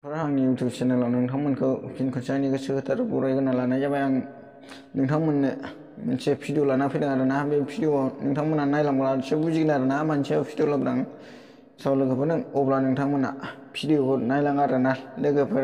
आंनि इउटिउब चेनेलाव नोंथांमोनखौ फिन खनसे आंनि गोसो गोथार बरायग्रोना लानाय जाबाय। आं नोंथांमोननो मोनसे भिडिअ लाना फैदों आरोना। बे भिडिअआव नोंथांमोना नायलांब्लासो बुजिगोन आरोना मानि सायाव भिडिअ लाबोदों आं स' लोगोफोर अब्ला नोंथांमोना भिडिअखौ नायलां आरोना लोगोफोर।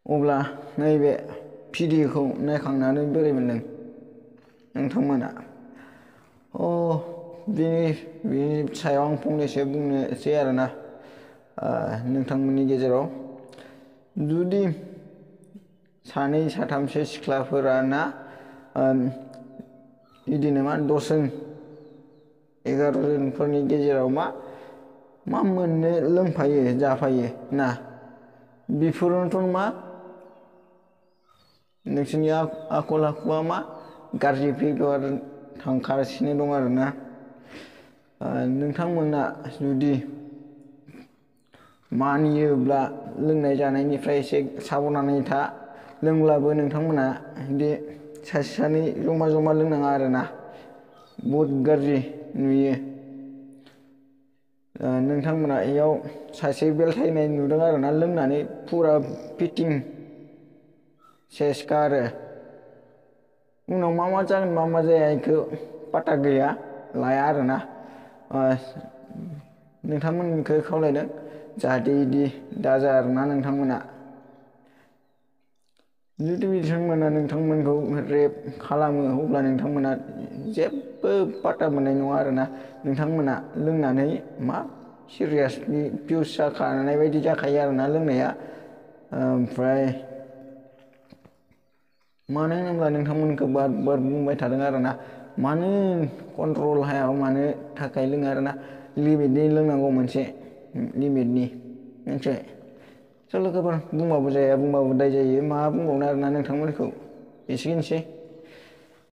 अब्ला नैबे भिडिअखौ नायखांनानै बोरै मोनदों नोंथांमोना? बिनि सायाव आं फंनैसो बुंनोसै आरोना। नोंथांमोननि गेजेराव जुदि सानै साथामसो सिख्लाफोरा ना बिदिनो 10 जन 11 जनफोरनि गेजेराव मा मोननो लोंफायो जाफायो ना, बेफोरनोथ' नोंसोरनि आखल आखुआ गाज्रि फैगोन थांगासिनो दं आरोना। नोंथांमोना जुदि मानियोब्ला लोंनाय जानायनिफ्राय एसे साबधानै था। लोंब्लाबो नोंथांमोना बिदि सासे सानै जमा लोंनाङा आरोना, बहुद गाज्रि नुयो। नोंथांमोना इयाव सासे बेलथायनाय नुदों आरोना, लोंनानै फुरा फिटिं सेसखा आरो उनाव मा जागोन मा जाया बेखौ पात्ता गैया लाया आरोना। नोंथांमोनखौ खावलायदों जाहाथे बिदि दाजा आरोना नोंथांमोना। जुदि बिथांमोना नोंथांमोनखौ रेप खालामो अब्ला नोंथांमोना जेबो पात्ता मोननाय नङा आरोना। नोंथांमोना लोंनानै सिरियासलि फिउस जाखानाय बायदि जाखायो आरोना लोंनाया। ओमफ्राय मानो होनोब्ला नोंथांमोनखौ बार बुंबाय थादों आरोना, मानो कन्ट्रल हाया मानो थाखाय लोङो आरोना। लिमिटनि लोंनांगौ, मोनसे लिमिटनि मिथिबाय। स' लोगोफोर बुंबाबो जाया बुंबाबो दाय जायो, मा बुंबावनो आरोना नोंथांमोनखौ एसेनोसै।